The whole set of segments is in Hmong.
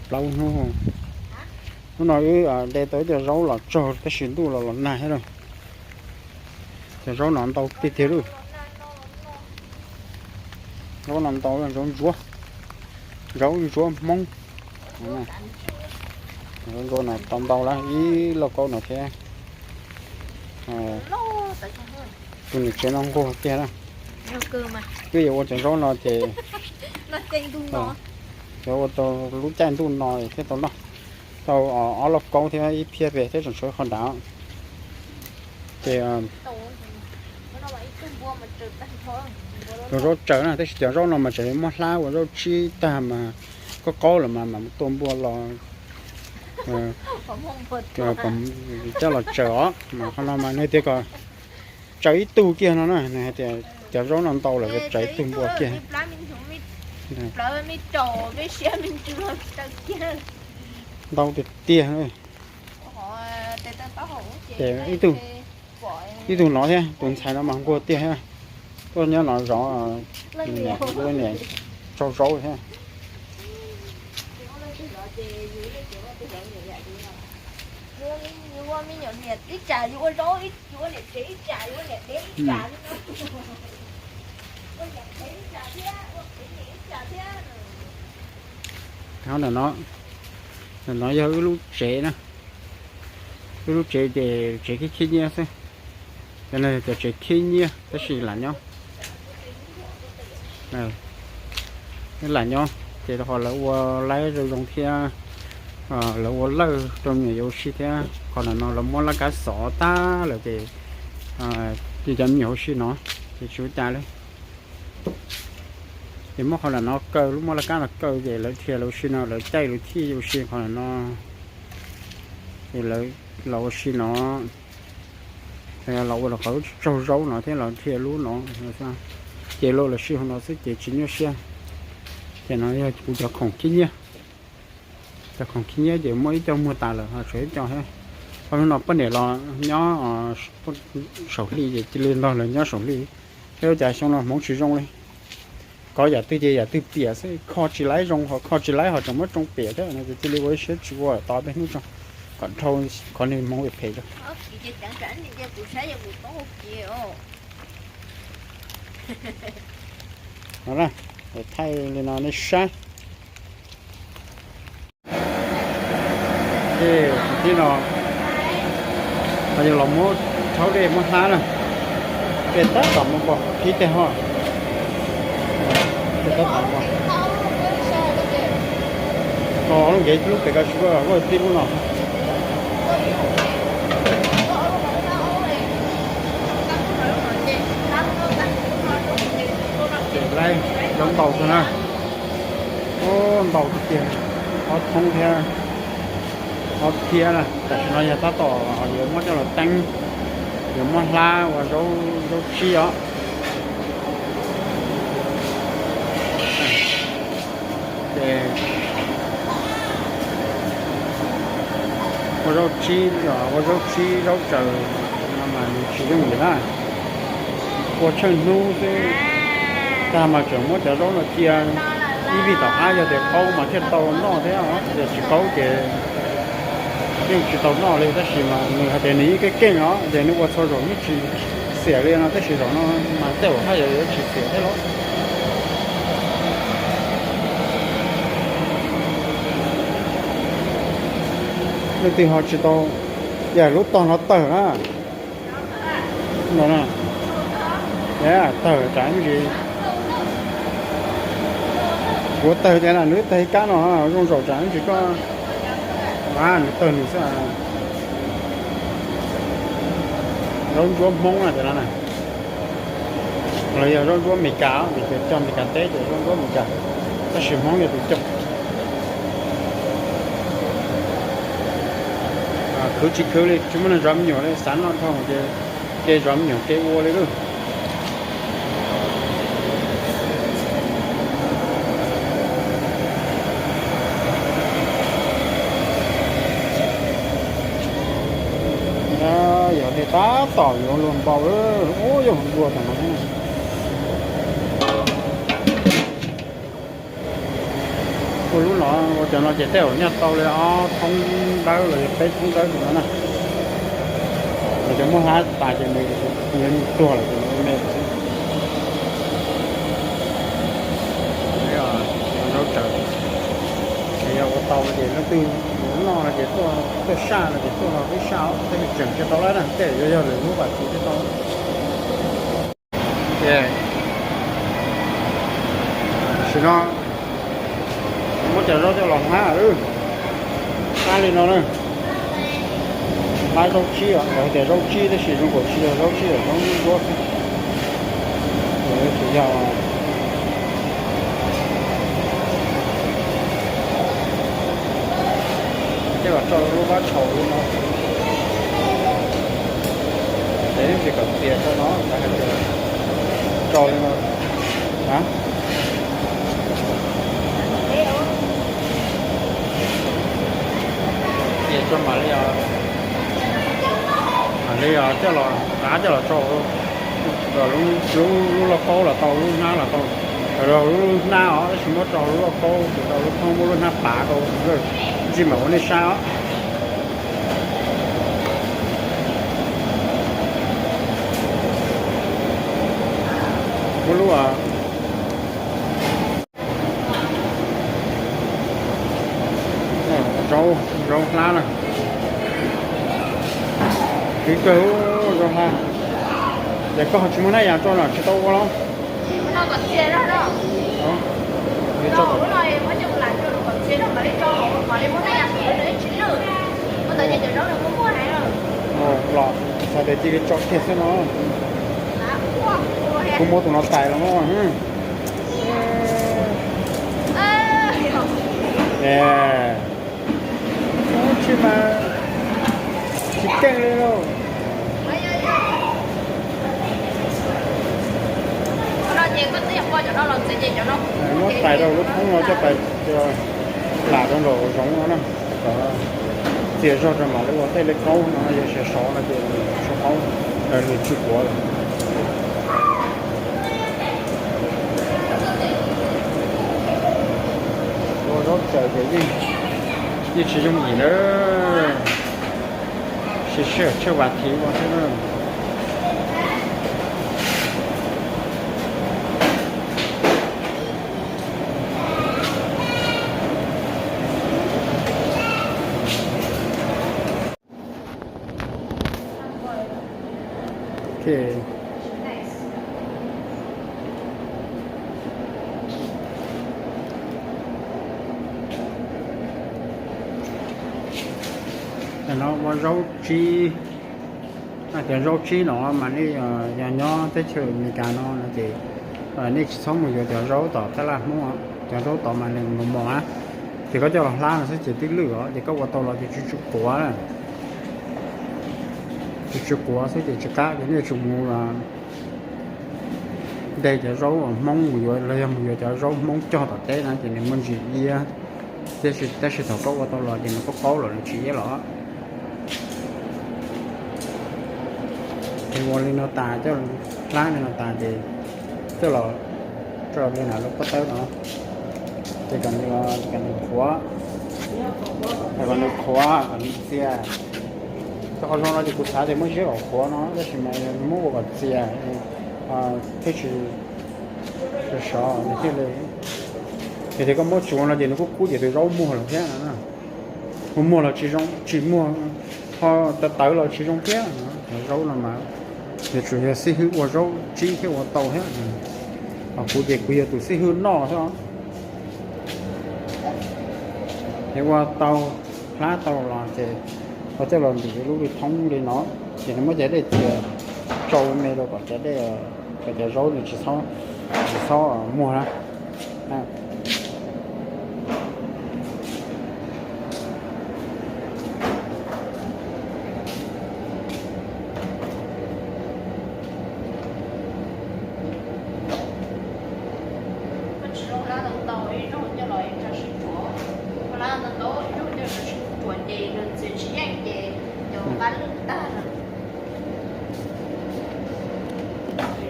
Plaub hnub. Hnub no wb de tau ib co zaub los tsau tab sis ntuj los los nag thiab lawm. Cov zaub no ntau tiag tiag li. Zaub no ntau, zaub ntsuab, zaub ntsuab Hmoob. Zaub ntsuab no tau ntau lawm, ib lauj kaub no thiab. Tus niam tsev no nquag tiag na. Twb yuav ua cov zaub no ces, yuav ua rau lub caij ntuj no thiaj tau noj. Tau ob lauj kaub thiab ib phiab pem thiab tseem tshuav qhov nrad. Ces cov zaub tsaws na, tab sis cov zaub no mas tseem muab hlab ua zaub tsib tag mas, qaub qaub lawm mas mam tua npua los coj los tsaws os. Mas qhov no mas nws tias kom tsaws ib tug kiag no na, nws hais tias cov zaub no ntau lawm kom tsaws ib tug npua kiag. Ntau tiag tiag. Ces ib tug, ib tug no thiab, tus ntxhais no mas nquag tiag thiab. Tuaj nyob no zov, niam tsau zaub thiab. Ntawm no, ntawm no yog wb lub tsev na. Wb lub tsev ces tsev khib khib nyiab xwb. Cov no yog cov tsev khib nyiab tab sis lam nyob. Lam nyob ces rau qhov lawv ua laib zoo zoo thiab, lawv ua lawj rau me nyuam yaus ua si thiab. Qhov ntawm no lawv muab laj kab xov tag lawm ces, ces cov me nyuam ua si no ces tsis ua cas li. Ces muab qhov ntawm no kaw, lub muab laj kab no kaw ces lawv dhia lawv ua si no, lawv caij lawv thij ua si qhov ntawm no. Ces lawv los ua si no, los ua rau qhov lub tsaug zaub no thiab los dhia lub no. Ces los lawv sib hauv no xwb ces tsis nyuaj siab. Ces no yog kuv cov khoom khib nyiab. Cov khoom khib nyiab ces muaj ib co muag tas lawm ho tshuav ib co thiab. Qhov no poj niam los nyob saum hli ces cia li nrog lawv nyob saum hli. Thiab ua cas xyoo no hmoov tsis zoo li. Kov yam twg ces yam twg piam xwb, kho tsis laib zoo ho kho tsis laib ho tseem muab tsoo piam thiab no ces cia li ua ib siab tsis ua, tos peb hnub tso kom dhau qhov niag hmoov phem phem tso. No na, thaij li no nej saib. Ces tib no, yog los muab rhaub dej muab hlab na, dej tab tom mus npog khib tej ho, dej tab tom mus. Lub nkev lub pem ko tsis muaj, muaj tib lub no. Ces laib zaub ntau xwb na. Ntau tiag tiag, ob thoob thiab, ob phiab na. Tam sim no yog tab tom yuav muab coj los teeb, yuav muab hlab ua zaub, zaub tsib os. Ces ua zaub tsib, ua zaub tsib zaub tsaws no mas nws tsis yooj yim na. Ua tsheej hnub xwb, tag mas tseem muab cov zaub no cia ib vij tom qab, yog tias qaub mas thiaj tau noj thiab, yog tsis qaub ces yeej tsis tau noj li. Tab sis mas nws hais tias nws yeej keej keej os, ces nws ua txhua zaum yeej tsis xiam li no, tab sis zaum no mas tej zaum haj yam yuav tsis xiam thiab los. Leej twg ho tsis tau, yam lub tog no tawg na. No, tawg tsam ib ntsis, kuv tawg ces nws tawg ib kab no zoo zaum tsam ib ntsis koj, nws tawg nws xwb. Zaub ntsuab Hmoob na cov no na. Los yog zaub ntsuab Amelikas, vim tias cog Amelikas teb ces zaub ntsuab Amelikas, tab sis Hmoob yog tus cog. Khwv tsis khwv li, tsis muaj neeg zov me nyuam li, xav noj dhau ces ke zov me nyuam ke ua li lauj. Yog dej tab tom yuav luag npau lawm, ub, yog npua tom no thiab. Ua cov no ces tej zaum nyaj tau li ob thoob dawb los yog peb thoob dawb rau no na. Los cov muab hlab tas ces nws yuav tuag lawm ces nws me xwb. Zaub tsaws, ces yog ua tau ces leej twg yuav noj no ces tuaj, tuaj saj no ces tuaj los ib saj os, tej tseem tsis tau lawm na, tej zaum yuav yog lwm hnub vam txwv thiaj tau. Tam sim no muab cov zaub coj los hlab, hlab li no na. Hlab zaub tsib os, lawv hais tias zaub tsib tab sis zoo nkaus tsis yog zaub tsib, zaub ntsuab xwb. Tsis yog. Coj los tso lub vab tshaus li no. Ces tsis kom txias tso no, lawv hais tias tso li no. Txias tso mam li, mam li coj los, rov coj los tso lub lauj kaub los tau, lub hnab los tau. Lub hnab os, tab sis muab tso lub lauj kaub ces tau lub thoob, muab lub hnab pav rau. Ntsij mam ua nej saib os. Muab lub zaub, zaub hlab na. Khib kawg zaub hlab. Ces koj ho tsis muaj hnab yas tso no tsis tau ua los? Los xav tias cia li tso kiag xwb no. Kuv muab tus no tais los no. Tsis mas, tsis keej li lauj. Muab tais rau lub thoob no coj pais lam rau nraum zoov no na, kom txias zog rau mam li ua tej li kaub no, yog siav sov no ces tsis qaub, nws tsw quav lawm. Ua zaub tsaws ces yeej, yeej tsis yooj yim na. Siv sij hawm tsawg vas thiv ua xwb na. Tam no ua zaub tsib, hais tias zaub tsib no mas nej yog nyob teb chaws Amelikas no no ces nej tsis txhob mus yuav cov zaub tom tab laj Hmoob, cov zaub tod mas nws mos mos na. Ces koj coj los hlab no xwb ces twb lwj os, ces koj ua tau los ces tsw tsw quav, tsw tsw quav xwb ces tsis qab. Ces nej tsum mus de cov zaub Hmoob mus yuav los yog mus yuav cov zaub Hmoob cog tom teb na ces nws muaj ntsis iab thiab, tab sis thaum koj ua tau los ces nws qaub qaub los nws tsis iab los. Ces ua li no tas, coj hlab li no tas ces coj los tso li no lub pob tawb no, ces kom nws, kom nws qhuav, kom nws qhuav kom nws txias. Cov qhov zoo no ces kuv xav tias muab ziab kom qhuav no tab sis mas muab ua kom txias thiaj tsis sov sov nws thiaj li. Yog tias koj muab tsuav no ces nws kub kub ces tus zaub muag lawm thiab no. Muag muag los tsis zoo, tsis muag, ho tawv tawv los tsis zoo thiab. Cov zaub no mas nws tsuas yog xib hwb ua zaub tsib thiaj ua tau thiab. Ho kuv ces kuv yog tus xib hwb noj xwb. Ces ua tau, hlab tau los ces ho coj los ntim lub li thoob li no, ces nws muab cov dej txias tsau me rau kom cov dej, kom cov zaub nws tsis txhob, tsis txhob muag na. Koj tsis zoo hlab ntau ntau ib zaug coj los ib tsa sib tsuav, koj hlab ntau ntau ib zaug coj los sib tsuav ces nws txias tsis yeej ces cov nqab lwj tag lawm.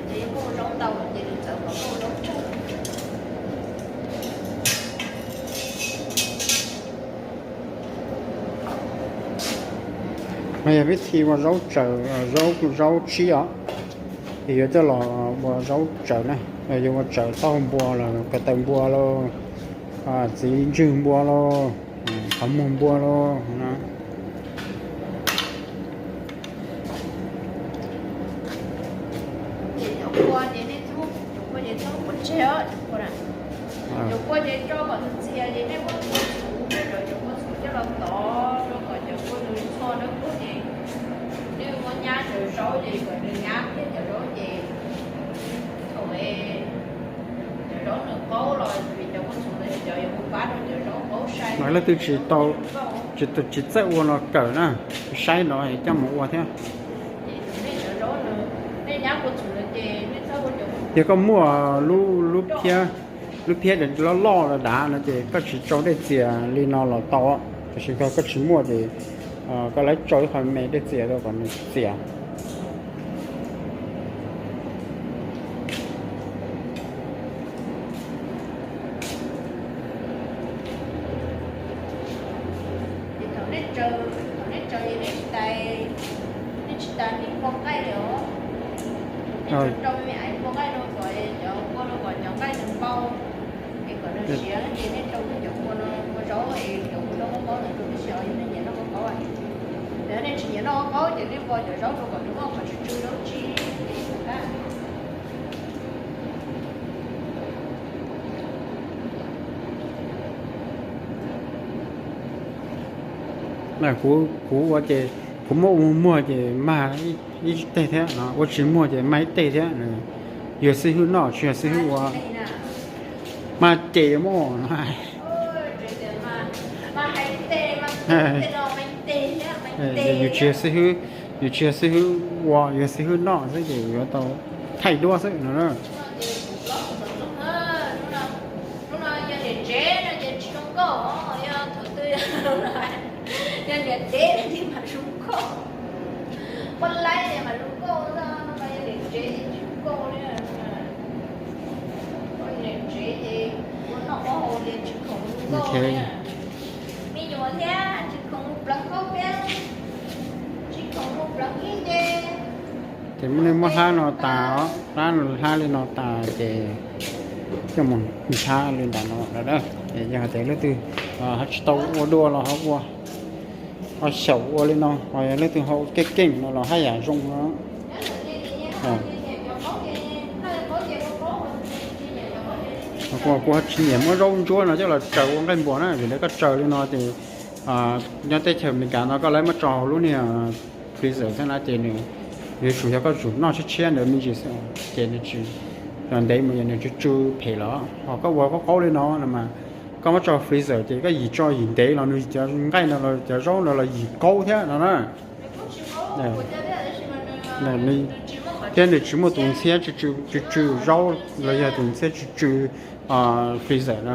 Ces koj ua zaub ntau ces nws txawv kom koj ua zaub tsawg. Yog vib thi ua zaub tsaws, zaub, zaub tshiab os, ces yuav coj los ua zaub tsaws na. Yuav ua tsaws taub hau npua los ko taw npua los, txiv ntswg npua los, qhov muag npua los no. Cov kua ces txhob quav tseg, cov kua ces tso kom nws txias ces nej muab kua txhuv, nej cov kua txhuv coj los tov rau kom cov kua nws txho dawb paug ces nej muab nyab cov zaub ces kom nws nyab thiab cov zaub ces thaum cov zaub nws qaub los vim cov kua txhuv ntawd cov yuav mus pab rau cov zaub qaub sai. Leej twg tsis tau, tsis txawj ua no kawm na, saib no coj mus ua thiab. Yog koj muaj lub phiab, lub phiab loj loj dav no ces koj tsis tsau dej txias li no los tau, tiam sis koj tsis muaj ces koj lawv tsau ib qho me dej txias rau kom nws txias. Thaum nej tsaws, thaum nej tsaws es nej tsis tas, nej tsis tas li pov nqaij li os. Nej tsaws rau me aiv pov nqaij no kom cov kua no kom cov nqaij nws npau, es kom nws siav ces nej rau cov kua no ua zaub es cov kua no qaub qaub ntawd rau tib si os, yog nej nyiam noj qaub qaub. Yog nej tsis nyiam noj qaub qaub ces nej npau cov zaub rau kom nws muaj qhov tsw tsw zaub tsib. Kuv ua ces kuv muab ua muag ces mag ib teg thiab, ua tsis muag ces mag ib teg thiab. Yog xib hwb noj tsis yog xib hwb ua, mag ces muab no. Yus tsis yog xib hwb, yus tsis yog xib hwb ua, yog xib hwb noj xwb ces yuav tau thaij duab xwb no. Yog niam tsev mas zoo nkauj, poj laib mas zoo nkauj, yog niam tsev tsis zoo nkauj li. Niam tsev ces ua noj ua haus ces tsis khoom zoo nkauj li. Me nyuam thiab tsis khoom pleev qaub thiab, tsis khoom pleev ib ce. Ces muab, nej muab hlab no tas, hlab, hlab li no tas ces coj mus hlab li ntawd no. Yog hais tias leej twg ho tsis tau ua dua los ho ua, ho xyaum ua li no, ho yog leej twg ho ua keej keej no los haj yam zoo no. Kuv tsis nyiam muab zaub ntsuab no coj los tsaws ua nqaij npua na, vim lawv koj tsaws li no ces nyob teb chaws Amelikas no koj lawv muab tso hauv lub niag freezer xwb na ces nws yuav tsum yog koj tsum noj tshiab tshiab ntawd me ntsis xwb ces nws tsis, ntev mus ces nws tsw tsw phem los. Ho koj ua qaub qaub li no no mas koj muab tso freezer ces koj yim tso yim ntev los nws cov nqaij no los cov zaub no los yim qaub thiab no na. Thiab nws tsis muaj tus ntxhiab tsw tsw zaub los yog tus ntxhiab tsw tsw freezer no.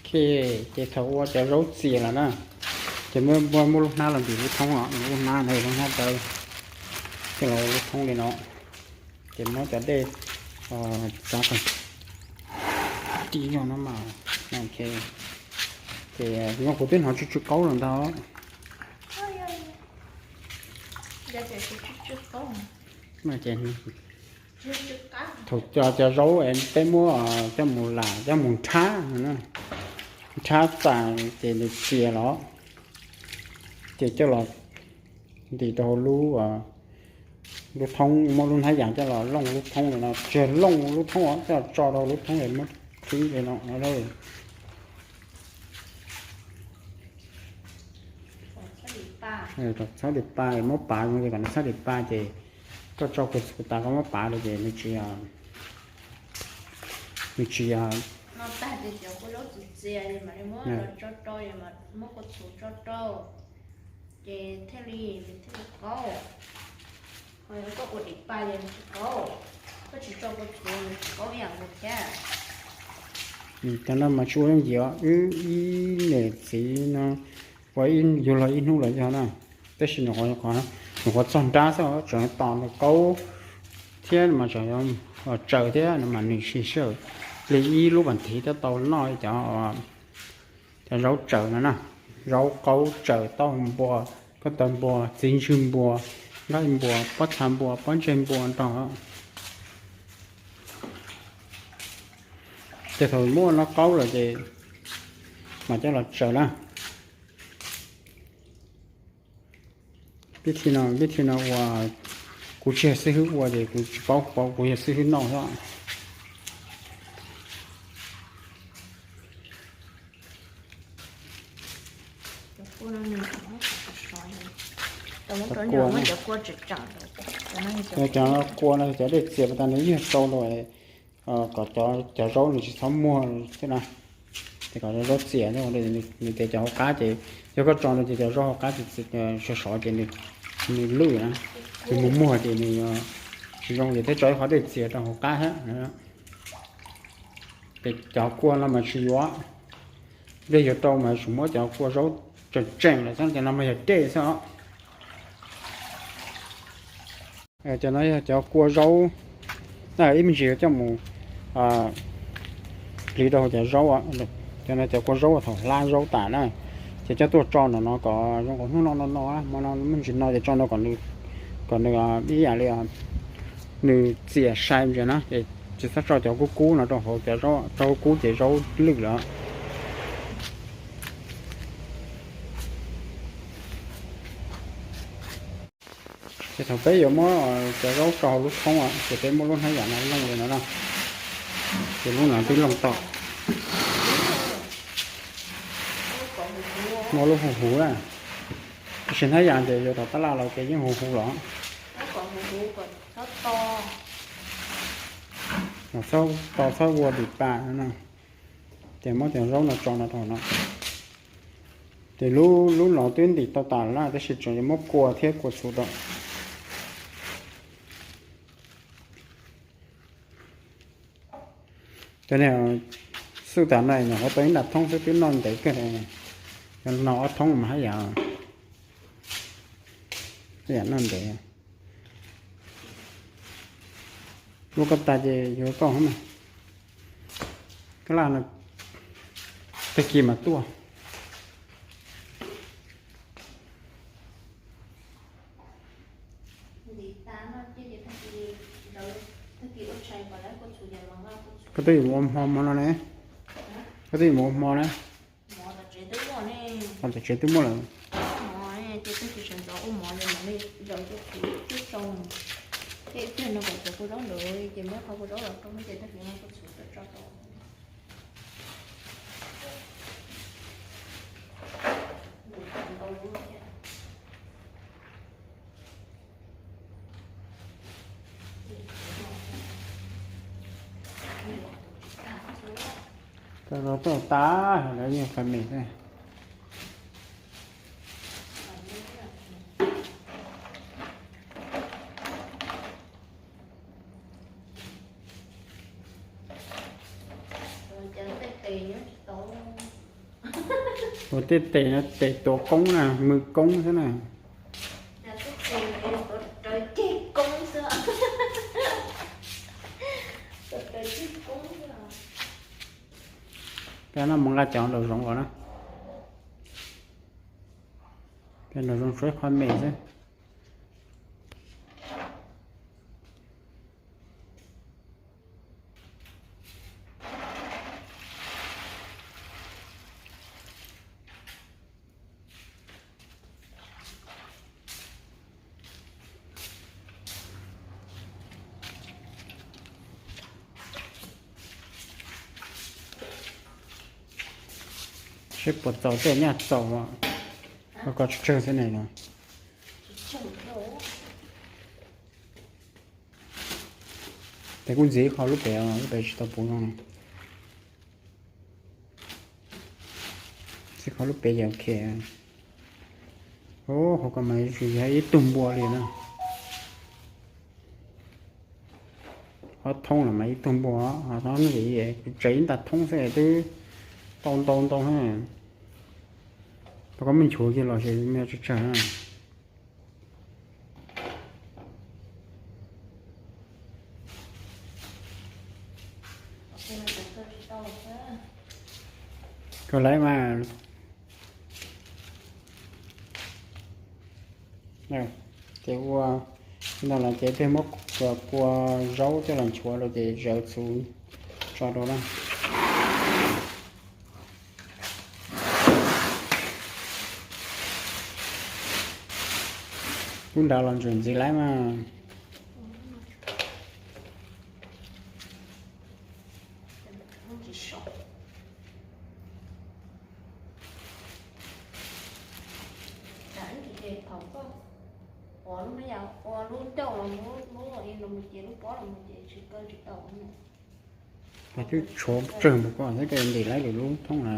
Ok, ces thaum ua cov zaub txias lawm na, ces muab, muab lub hnab los ntim lub thoob os, lub hnab ntawd, lub hnab ntawd, coj los ua lub thoob li no, ces muab cov dej tso, tib nyuag no mas, ok, ces kuv twb hnov tsw tsw qaub los ntag. Thaum cov, cov zaub peb muab coj mus lam, coj mus nrhab, nrhab tas ces nws txias los, ces coj los ntim rau hauv lub, lub thoob, muab lub hnab yas coj los looj lub thoob li no, tsis yog looj lub thoob os, coj tso rau lub thoob es muab qhib li no no. Txhab dim pa, muab pav zoo li kom nws txhab dim pa ces koj tso kuv tas koj muab pav rau ces nws tsis, nws tsis, tag ces cov kua zaub txias txias es mam li muab tso rau, muab kua txhuv tso rau, ces thiaj li, thiaj li qaub. Ho yog koj ua dim pa ces nws tsis qaub, koj tsis tso kua txhuv nws tsis qaub ib yam nkaus thiab. Cov no mas tsis ua yooj yim os, wb ib niam txiv no ua yug los ib hnub los yog na, tab sis nws nyuam qhuav txog nrab xwb tseem tos nws qaub thiab mas tseem tsaws thiab no mas nws siv sij hawm li ib lub pas thiv thiaj tau noj cov, cov zaub tsaws no na. Zaub qaub tsaws, taub hau npua, koj taw npua, txiv ntswg npua, nqaij npua, pob txha npua, pob ntseg npua nrog. Ces thaum muab no qaub lawm ces mam coj los tsaws na. Pib thi no, pib thi no uas kuv tsis yog xib hwb ua ces kuv tsis paub, kuv yog xib hwb noj xwb. Cov kua no, cov dej txias tas nws yeej sau los kom cov zaub nws tsis txhob muag thiab na. Ces kom zaub txias, nws tias cov hauv qab ces yog koj tso no ces cov zaub hauv qab sov sov ces nws lwj na, nws mus muag ces nws tsis zoo, ces thiaj tso ib qho dej txias rau hauv qab thiab. Ces cov kua no mas tsis yuav, dej yuav rau mas tsuas muab cov kua zaub tseem tseem lawm xwb, cov no mas yog dej xwb os. Cov no yog cov kua zaub, ib me ntsis yuav coj mus hliv rau hauv cov zaub. Cov no cov kua zaub thaum hlab zaub tas na, ces coj tuaj tso no no kom zoo, kom hnub no no no, hmo no me ntsis no ces tso no kom nws ib yam li nws txias sai ntsis na, ces tsis txhob tso cov kub kub no rau hauv cov zaub, tso kub kub ces zaub lwj lawm. Ces thaum peb yuav muab cov zaub tso hauv lub thoob ces peb muab lub hnab yam no looj li no na, ces lub no twb looj tau. Muab lub huv huv na, tab sis hnab yam ces yuav tom tab laj los ces yeej huv huv los. Txhob to txhob ua dim pa no. Ces muab cov zaub no tso no rau no. Ces lub no twb ntim tau tas lawm na, tab sis tseem yuav muab kua thiab kua txhuv rau. Cov niag xwb tas no nyuam qhuav tau ib nta thoob xwb twb noj ntev kawg li. Cov no ob thoob mas haj yam, haj yam noj ntev. Lub koj tas ces yuav tau mas, koj laj no tag kis mas tuaj. Koj twb yuav ua hmo hmo no ne, koj twb yuav ua hmo na. Tom tsev twb muaj lawm. Koj los tuaj tas lawv yeej fais mes thiab. Ua tej tes no tes tua koob na, mws koob xwb na. Peb no mus nqa cov nraum zoov los na. Peb nraum zoov tshuav ib qho me xwb. Seb puas txaus tej nyaj txaus, koj tsawg xwb ne no. Tes kuj ntxiv ib qho lub pem, lub pem tsis tau puv zoo. Ntxiv qhov lub pem yam ok. Hauv ko mas tsis yog ib tug npua li na. Ob thoob los mas ib tug npua, ho no kuv tsev ib nta thoob xwb twb tau ntau ntau. Rau koj me nchuav kiag los ces me tsawg tsawg na. Lawv mas, ces ua no los ces peb muab kua zaub coj los nchuav rau ces zawv txhuv tso rau na. Lub nrad los ntsuam ntxiv lawm mas. Twb tshuav tsawg mus koj thiab, koj ntim laib lwm lub thoob na,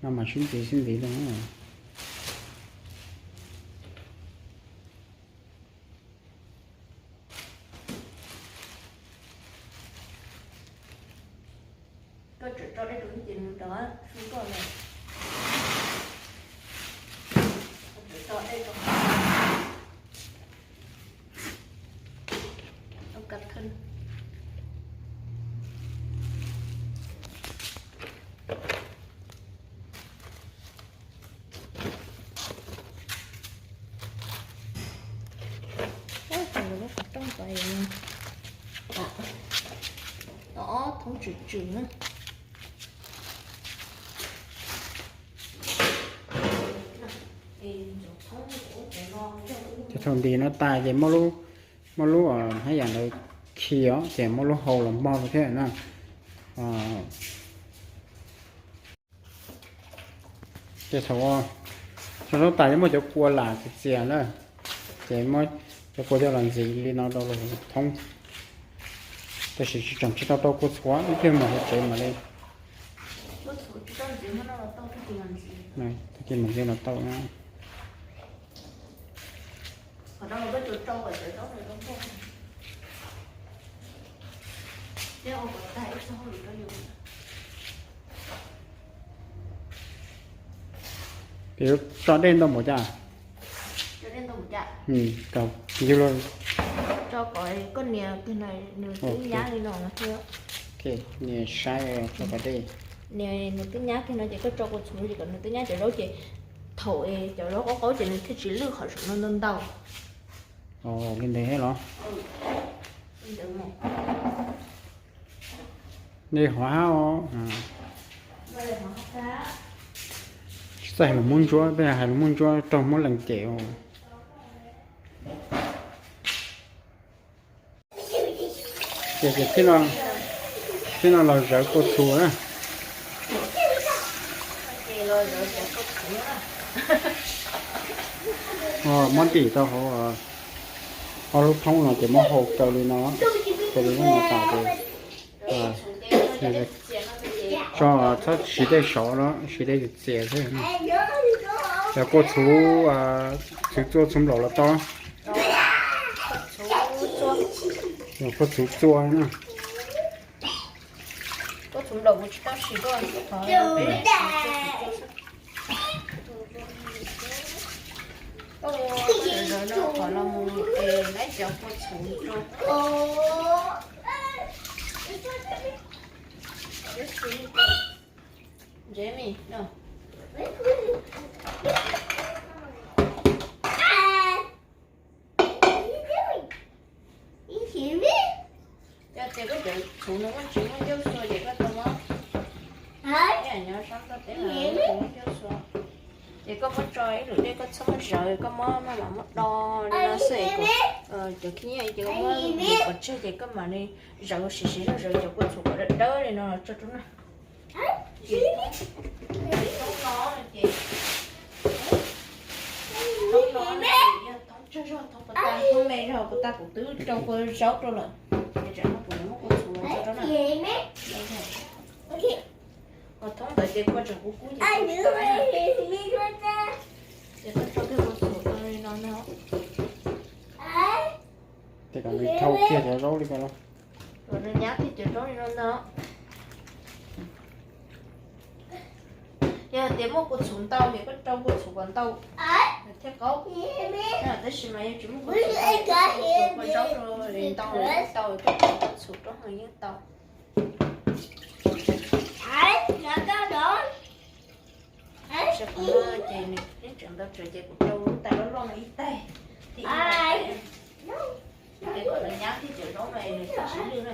no mas sib ntxiv sib ntxiv rau. Ob thoob tswm tswm na. Ces thaum ntim no tas ces muab lub, muab lub hab yam ntawd khi os, ces muab lub hau los mog rau thiab na. Ces thaum tso zaub tas ces muab cov kua lam txias txias na, ces muab cov kua coj los ntxiv li no rau lwm thoob. Tab sis tseem tsis tau rau kua txhuav, ib pliag mus hauv tsev mam li, tag kis mam ntxiv los tau na. Piv tso dej ntau npaum cas? Yug los, koj nias, nws twb nyab li no thiab. Nias saib tso kom dej. Nws twb nyab kiag no ces koj tso kua txhuv ces kom nws twb nyab cov zaub ces thaum cov zaub qaub qaub ces nws thiaj tsis lwj qhov saum no ntau ntau. Li ntawd thiab los? Nej hov hab os. Tsis txawj hais lus Hmoob Ntsuab, peb hais lus Hmoob Ntsuab raug Hmoob lees cem. Ces, ces thiab no los zawv kua txhuv na. Muab ntim rau hauv ob lub thoob no ces muab hau kaw li no, kaw li no tas ces tso, txhob siv dej sov no, siv dej txias txias xwb. Cov kua txhuv, txhuv txua txhuv nplaum los tau. Kua txhuv txua na. Yog tias koj cov txhuv no koj tsis muaj ncauj xua ces koj tau muab, nyob sab txoj teb no tsis muaj ncauj xua, ces koj muab tso ib lwm dej, koj txhob muab zawv, koj muab maj mam muab do li no xwb es kom cov khib nyiab ces koj muab mus pov tseg ces koj mam li zawv siv siv zog zawv cov kua txhuv kom dawb dawb li no tso rau na. Ces thoob no ces, thoob no ces yog thoob tsawg zog, thoob puas tas, thoob me zog puas tas kuv twb rau kua zaub rau lawm. Ces tsam no kuv yuav muab kua txhuv los tso rau na. Ua thoob ntawd ces kua tseem kub kub ces tsis tau na. Ces koj rau kiag kua txhuv rau li no no. Ces kom nws dhau kiag cov zaub li ko los. Kom nws nyab kiag cov zaub li no ntag. Yog hais tias muaj kua txhuv ntau ces koj rau kua txhuv kom ntau thiaj qaub. Tab sis mas yog tsis muaj kua txhuv ntau, kua zaub li ntau, tau kua txhuv rau heev yeej tau. Qhov no ces nws yeej tseem ntau tsawv ces kuv rau lub tais loj loj no ib tais, thiab ib tais, ces kom nws nyab thiab cov zaub no nws tsis lwj na.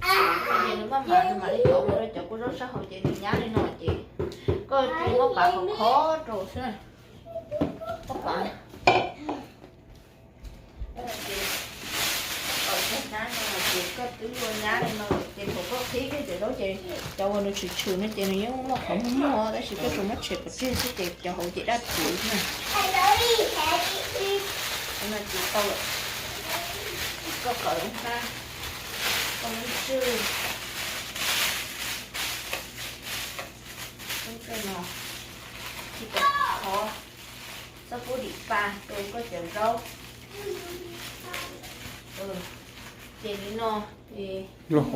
Ces nws maj mam nws mam li thov mus rau cov kua zaub sab hauv ces nws nyab li no ces koj muab pav khov khov rau xwb na. Muab pav ces koj twb ua nyab li no lawm ces thaum koj qhib kiag cov zaub ces cov uas nws tshwm tshwm no ces nws yeej muaj qhov muag muag tab sis koj tsuas muab tshem pov tseg xwb ces cov hauv ces daj tswv na. No ces tau lawm. Koj kawm lub hnab, koj muab tswj, koj no, tsis tau qhov, txhob pub dim pa rau koj cov zaub. Ces li no, ces muab,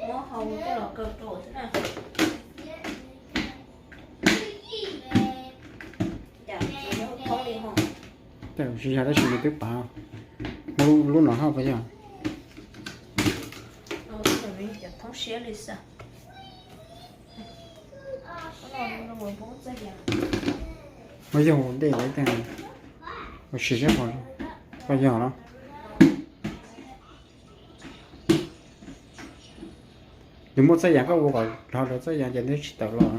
muab hau coj los kaw rau xwb na. Tsis yog tab sis nws twb pav, lub no hauj puas yog? Thoob siab li xwb. Ua yog ua ntej lawv tiag, ua siv seb puas yog los. Nws muaj txoj yam koj ua kom dhau rau txoj yam ces nws tsis tawm los.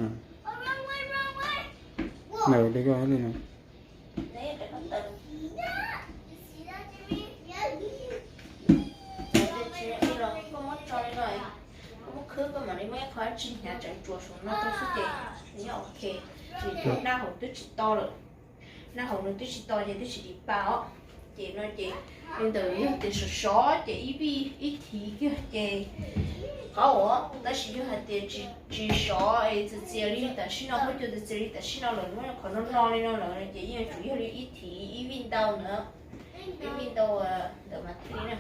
Ntawm li koj li no. Koj muab tso li no, koj muab khwb koj mam li muab ib qho dab tsi hnyav tseem tsuas saum no rau xwb ces nws yeej ok. Vim tias nab hauv twb tsis to lawm, nab hauv nws twb tsis to ces twb tsis dim pa os. Ces no ces li ntawm yog tias sov sov ces ib vij ib thiv kiag ces qab uas, tab sis yog hais tias tsis sov es txias txias li tam sim no, huab cua txias txias li tam sim no lawm, muab qhov no no li no lawm ces yeej yuav tsum yog li ib thiv ib vij ntau ntawd, ib vij ntau ntawd mas thiaj li na.